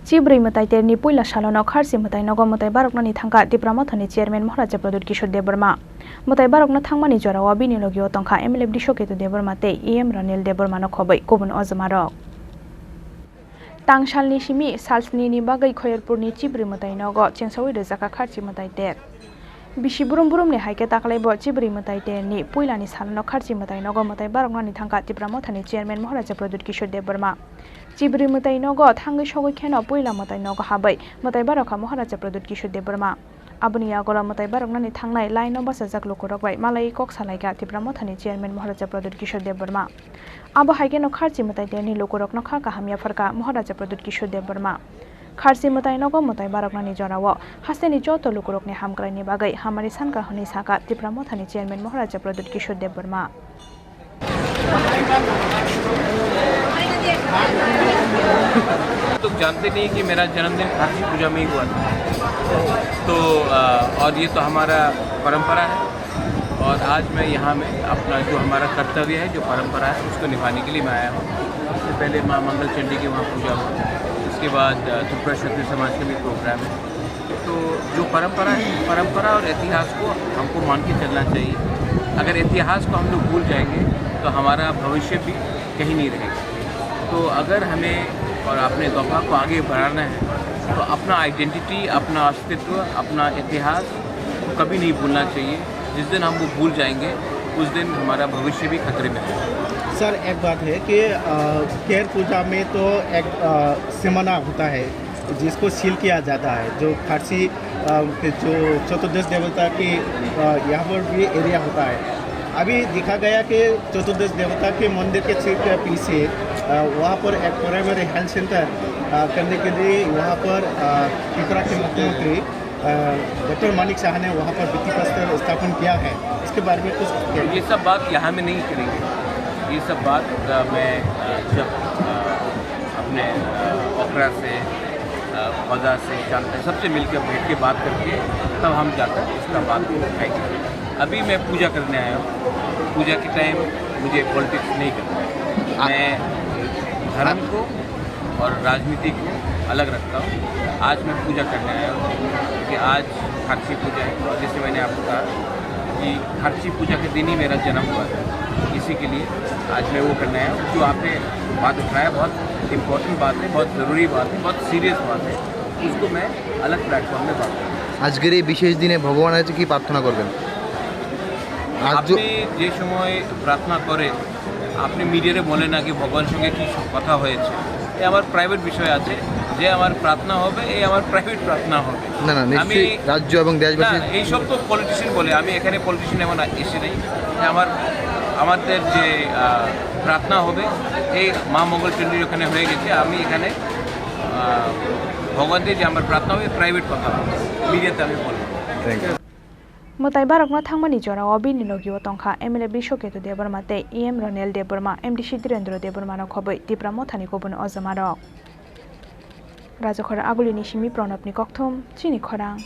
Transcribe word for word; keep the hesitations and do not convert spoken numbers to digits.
Chibrwi mwtai terni puila salono Kharchi mwtai nogo mwtai baroknani thangkha Tipra Mothani Chairman Maharaja Pradyut Kishore Debbarma. Mwtai barokna thangmani jorao bini logio tongkha M L A Brisho Ketu Debbarma tei E M Ranil Debbarmano khobwi kubun ojomarok. Tangsalni simi salsnini bagwi Khoyerpurni Chibrwi mwtai nogo chengsaui rwjakha Kharchi mwtai ter. Bisi brum brumni hai khe taklaibo Chibrwi mwtai terni puilani salono Kharchi mwtai nogo mwtai baroknani thangkha Tipra Mothani Chairman Maharaja Pradyut Kishore Debbarma. Chibrwi mwtai nogo thangwi sogwi kheno puila mwtai nogo habwi mwtai barokha Maharaja Pradyut Kishore Debbarma. Aboni yagulo mwtai baroknani thangnai line-o bachajak lukurok bai malaiwi kok salaikha Tipra Mothani Chairman Maharaja Pradyut Kishore Debbarma. Abo hai kheno Kharchi mwtai terni lukurokno kha kaham yapharkha Maharaja Pradyut Kishore Debbarma. Kharchi mwtai nogo mwtai baroknani jorao hasteni joto lukurokni hamkraini bagwi hamari sankha hwnwi sakha Tipra Mothani Chairman Maharaja Pradyut Kishore Debbarma. तो जानते नहीं कि मेरा जन्मदिन खारसी पूजा में ही हुआ था। तो अ, और ये तो हमारा परंपरा है। और आज मैं यहाँ में अपना जो हमारा कर्तव्य है, जो परंपरा है, उसको निभाने के लिए मैं आया हूँ। सबसे पहले माँ मंगल चंडी की वहाँ पूजा हुआ, उसके बाद अ, त्रिपुरा क्षत्रिय समाज का भी प्रोग्राम है। तो जो परंपरा है, परंपरा और इतिहास को हमको मान के चलना चाहिए। अगर इतिहास को हम लोग भूल जाएंगे तो हमारा भविष्य भी कहीं नहीं रहेगा। तो अगर हमें और अपने गफा को आगे बढ़ाना है तो अपना आइडेंटिटी, अपना अस्तित्व, अपना इतिहास को कभी नहीं भूलना चाहिए। जिस दिन हम वो भूल जाएंगे उस दिन हमारा भविष्य भी खतरे में है। सर, एक बात है कि अ, केर पूजा में तो एक अ, सिमाना होता है जिसको सील किया जाता है, जो खारसी अ, के जो चतुर्दश देवता की अ, यहाँ पर भी एरिया होता है। अभी देखा गया कि चतुर्दश देवता के मंदिर के ठीक पीछे अ, वहाँ पर एक प्राइमरी हेल्थ सेंटर अ, करने के लिए वहाँ पर अ, त्रिपुरा के मुख्यमंत्री डॉक्टर मानिक साहा ने वहाँ पर भित्ति प्रस्तर स्थापन किया है, इसके बारे में कुछ कहना? ये सब बात यहाँ में नहीं करेंगे। ये सब बात अ, मैं अ, जब अ, अपने अ, ओखरा से अ, ख्वाजा से, चांद से, सबसे मिलकर बैठ के बात करके तब हम जाकर इसका बात उठाएंगे। अभी मैं पूजा करने आया हूँ। पूजा के टाइम मुझे पॉलिटिक्स नहीं करना है। मैं धर्म को और राजनीति को अलग रखता हूँ। आज मैं पूजा करने आया हूँ क्योंकि आज खारसी पूजा है और जैसे मैंने आपको कहा कि खारसी पूजा के दिन ही मेरा जन्म हुआ था। इसी के लिए आज मैं वो करने आया हूँ। जो आपने बात उठाया, बहुत इंपॉर्टेंट बात है, बहुत ज़रूरी बात है, बहुत सीरियस बात है। उसको मैं अलग प्लेटफॉर्म में बात करूँगा। আজকের এই বিশেষ দিনে ভগবানের কাছে কি প্রার্থনা করবেন? আজ য- আপনি যে সময় প্রার্থনা করেন, আপনি মিডিয়ারে বলেন না কি ভগবানের সঙ্গে কি কথা হয়েছে। এ আমার প্রাইভেট বিষয় আছে, যে আমার প্রার্থনা হবে, এই আমার প্রাইভেট প্রার্থনা হবে। না না, আমি নিশ্চয়ই রাজ্য এবং না, দেশবাসী এইসব তো পলিটিশিয়ান বলে, আমি এখানে পলিটিশিয়ান এখন এসে নেই। আমার, আমাদের যে আহ, প্রার্থনা হবে, এই মা মঙ্গল চণ্ডীর ওখানে হয়ে গেছে। আমি এখানে আহ, ভগবানদের যে আমার প্রার্থনা হবে, প্রাইভেট কথা হবে, মিডিয়াতে আমি বলবো না। Thank you. Mwtai barokno thangmani jorao bini logio tongkha M L A Brisho Ketu Debbarma tei E M Ronel Debbarma, M D C Dhirendra Debbarmano khobwi Tipra Mothani kubun ojomarok. Rajakhor Agulini simi Pranabni kokthum, chini khorang.